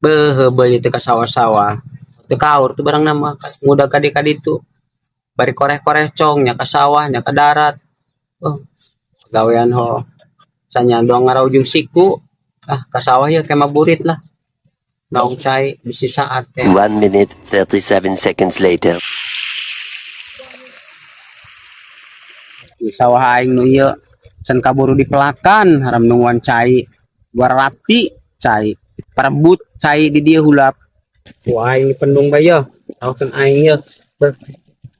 Beuh, beuli teu ka sawah-sawah. Teu kaur tuh barang nama ngudag ka ditu. Bari koreh-koreh cong nya ka sawah nya ka darat. Oh, gawean ho. Sanya doang ngaraujung siku. Ah, ka sawah ya kemah burit lah. Naong cai bisi saat teh. 1 minute 37 seconds later. Di sawah aing nu ieu can kaburu dipelakan haram nungguan cai. Warati cai. Parebut cai di dieu hulap. Wah, aing dipendung bae yeuh. Awakeun aing yeuh.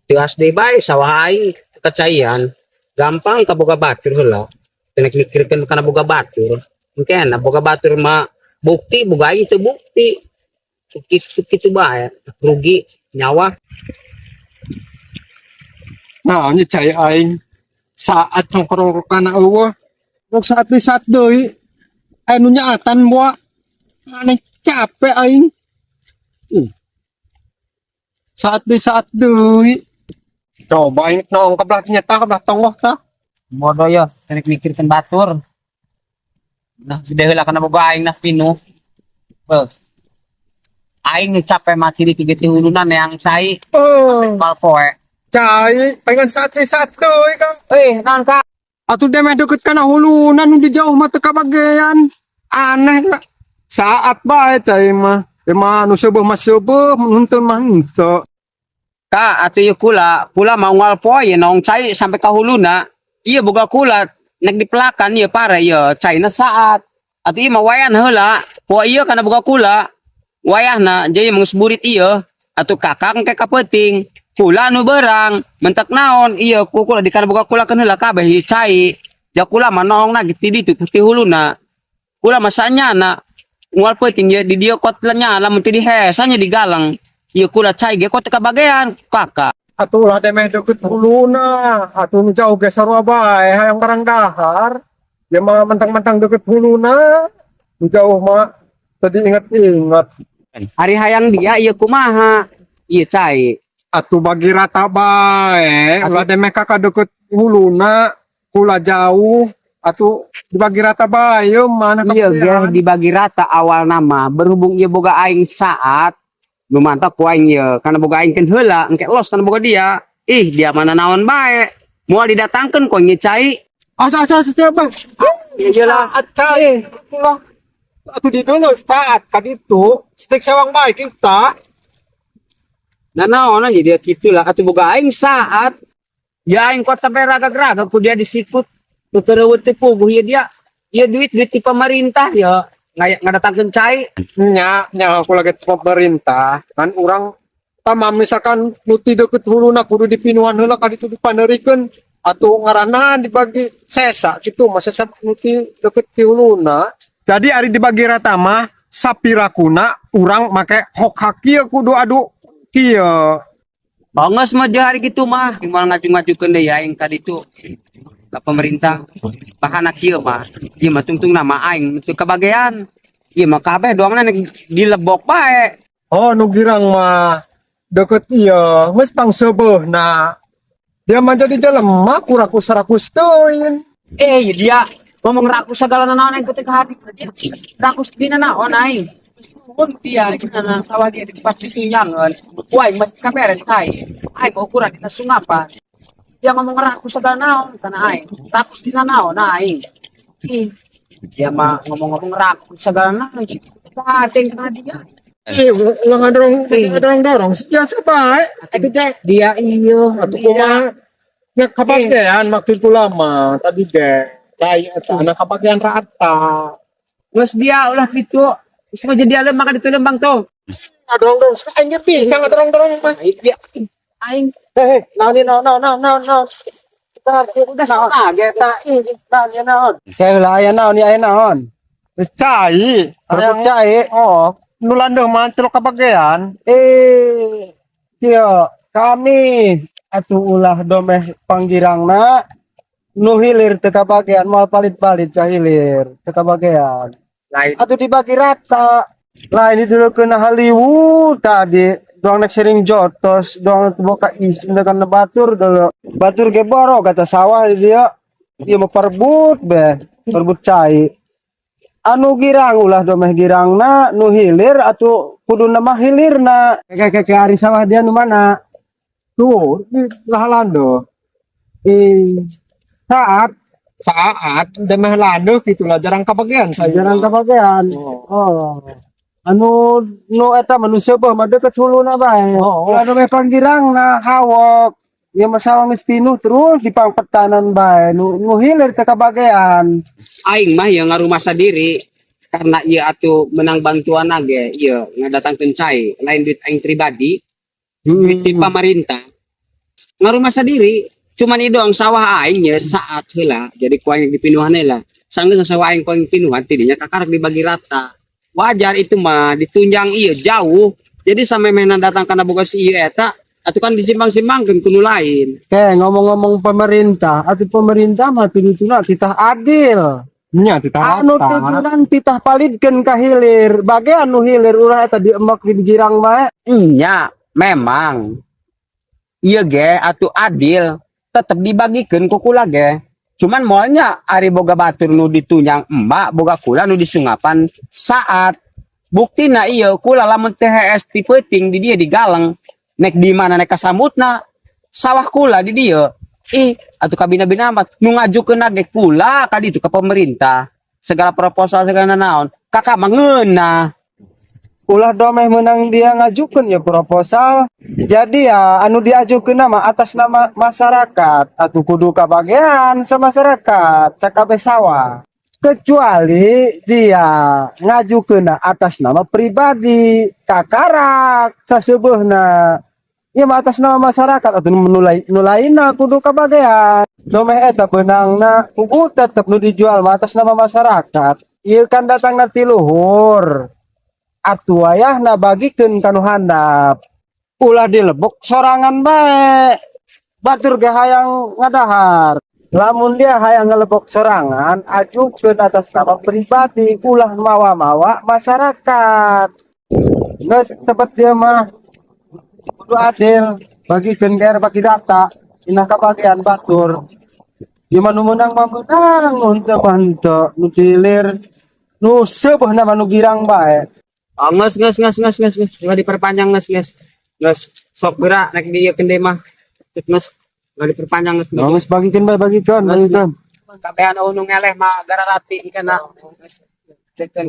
Teuas deui bae sawah aing kacaian. Gampang kaboga batur heula. Teu nek mikirkeun kana boga batur. Engke boga batur mah bukti boga aing teu bukti. Kitu kitu bae rugi nyawa. Nah, nya cai aing saat congkorokana eueuh. Rok saat di saat deui. Aya nu nyaatan moa. Aneh capek aing. Saat di saat deui. Coba aing naong ka belah nyata ka belah tonggoh tah. Bodoh ya, nek mikirkeun batur. Nah, gede heula kana boga aing nah pinuh. Beuh. Aing nu capek mati di tiga ti huluna neang cai. Oh, Pal poe. Cai pengen saat di saat deui, Kang. Eh, naon Kak? Atuh demeh deket kana huluna nu di jauh mah teu kabagean. Aneh lah. Saat bae cai mah. Ieu mah nu seubeuh mah seubeuh, nu henteu mah henteu. Kak, atuh ieu kula, kula mau unggal poe ye naong cai sampai ka huluna. Ieu boga kula nek dipelakan ieu pare ieu caina saat. Atuh ieu mah wayan heula. Poe ieu kana boga kula. Wayahna jadi geus burit ieu. Atuh kakak engke ka peuting. Kula nu beurang, mentek naon ieu ku kula di kana boga kula keun heula kabeh ieu cai. Ja kula mah noongna ge ti ditu ti huluna. Kula mah sanyana unggal peuting ieu di dieu kot nya lamun teu dihesa nya digalang. Ieu kula cai ge kot teu kabagean kakak. Atuh ulah demeh deket huluna, atuh nu jauh ge sarua bae hayang barang dahar. Ieu mah mentang-mentang deket huluna, nu jauh mah teu diinget-inget. Ari hayang dia ieu kumaha? Ieu cai. Atuh bagi rata bae, ulah demeh kakak deket huluna, kula jauh, atuh dibagi rata bae ieu mah Iya ge dibagi rata awal nama berhubung ieu boga aing saat nu mantap ku aing ieu kana boga aing keun heula engke los kana boga dia. Ih dia mana naon bae. Moal didatangkeun ku aing cai. Asa asa asa bang. Iya lah. Saat cai. Ulah. Atuh di dulu saat kaditu stik sewang bae kita. Nah naon aja dia kitu lah atuh boga aing saat ya aing kuat sampai raga-raga ku dia disikut teu tereuweut teu puguh ieu dia. Ieu duit-duit ti pemerintah ya ngadatangkeun cai. Nya nya aku lagi pemerintah kan urang tamam misalkan nu ti deket huluna kudu dipinuhan heula kaditu dipanerikeun atuh ngaranna dibagi sesa gitu mah sesa nu ti deket ti huluna. Jadi ari dibagi rata mah sapirakuna urang make hok hak kieu kudu adu kieu. Bangos mah jeung hari kitu mah moal ngaju-ngajukeun deui aing ka ditu. Ka pemerintah bahana kieu mah ieu mah tungtung nama aing teu kabagean. Ieu mah kabeh doangna nek dilebok bae. Oh nu girang mah deket ieu geus pangseubeuhna. Dia mah jadi jelema ku rakus-rakus teuing. Eh dia ngomong rakus segala naon aing teu hati. Rakus dina naon aing. Nuhun dia dina sawah dia di pas ditunjangan. Ku aing masih kaberen cai. Aing ukuran dina sungapan. Dia ngomong rakus segala naon kana aing. Rakus dina naon aing. Ih, dia mah ngomong-ngomong rakus segala naon. Hati kana dia. Eh, ulah ngadorong, ngadorong-dorong. Biasa bae. Atuh teh Dia iya. atuh kumaha? Nya kabagean maksud kula mah tadi ge. Cai eta anak kabagean rata. Geus dia ulah kitu. Geus mah jadi alem maka ditu lembang tuh. Ngadorong-dorong aing ge bisa ngadorong-dorong mah. Dia aing Eh, naon naon naon naon naon naon. udah salah ge eta. Ih, naon ya naon. Kayak lah aya naon ya aya naon. Geus cai. Rebut cai. Oh, nu landeuh mah teu kabagean. Eh, kieu kami atuh ulah domeh panggirangna nu hilir teu kabagean moal palit-palit ka hilir teu kabagean. Lain Atuh dibagi rata. Lah ini dulu kena Hollywood tadi doang nek sering jotos doang boka isin kana batur dulu. Batur ge boro kata sawah di dia. Dia mau perebut be, perebut cai. Anu girang ulah domeh girangna, nu hilir atuh kuduna mah hilirna. Kayak kayak ari sawah dia nu mana? Tuh, di belah lando. Ih, saat Saat demeh lando gitulah jarang kebagian saya. jarang kebagian. Oh. Oh. Anu nu eta mah nu seubeuh mah deket huluna bae. Oh. Ulah domeh panggirangna hawok. Ya masalah geus pinuh terus dipangpetanan bae. Nu hilir teu kabagean. Aing mah ya ngarumasa diri karena ieu atuh menang bantuan ge ieu ngadatangkeun cai lain duit aing pribadi, duit ti pamarintah. Ngarumasa diri cuman itu doang sawah aing nya saat heula jadi ku aing dipinuhan heula. Sanggeus sawah aing ku aing pinuhan, tidinya kakarak dibagi rata. Wajar itu mah ditunjang ieu jauh. Jadi sampai mehna datang kana boga si ieu eta atuh kan disimbang-simbangkeun ku nu lain. Oke, ngomong-ngomong pemerintah, atau pemerintah mah tudutuna titah adil. Nya titah Anu rata. tujuan titah palidkeun ka hilir. Bagean nu hilir ulah eta diemek di girang bae. Nya, memang. Iya ge atuh adil, tetep dibagikeun ku kula ge. Cuman moalnya ari boga batur nu ditunjang emak, boga kula nu disungapan saat buktina iya kula lamun THS ti peuting di dia digaleng nek di mana nek kasambutna sawah kula di dia. Ih, atuh kabina-bina amat nu ngajukeun ge kula ka ditu ka pemerintah, segala proposal segala naon kakak mah ngeunah. Ulah domeh menang dia ngajukeun ya proposal. Jadi ya anu diajukeun nama atas nama masyarakat atau kudu kabagean sama masyarakat sakabeh sawah. Kecuali dia ngajukeun atas nama pribadi kakarak saseubeuna. Ya mah atas nama masyarakat atau nu nu lainna kudu kabagean. Domeh eta beunangna kudu tetep nu dijual mah atas nama masyarakat. Ieu kan datangna ti luhur. Atuh wayahna bagikeun ka nu handap. Ulah dilebok sorangan bae. Batur ge hayang ngadahar. Lamun dia hayang ngelebok sorangan, ajukeun atas nama pribadi, ulah mawa-mawa masyarakat. Geus tebet dia mah kudu adil, bagikeun ge bagi data, inah kabagian batur. Ieu mah nu meunang mah meunang, nu henteu mah henteu, nu dilir nu seubeuhna mah nu girang bae. Oh, nges nges nges nges nges nges nggak diperpanjang, nges nges nges, sok gerak naik dia kende mah nges nggak diperpanjang, nges. Oh, geus bagikeun bae, bagikeun, bagikeun. Kabehan nu ngeleh mah gararati kana. Geus.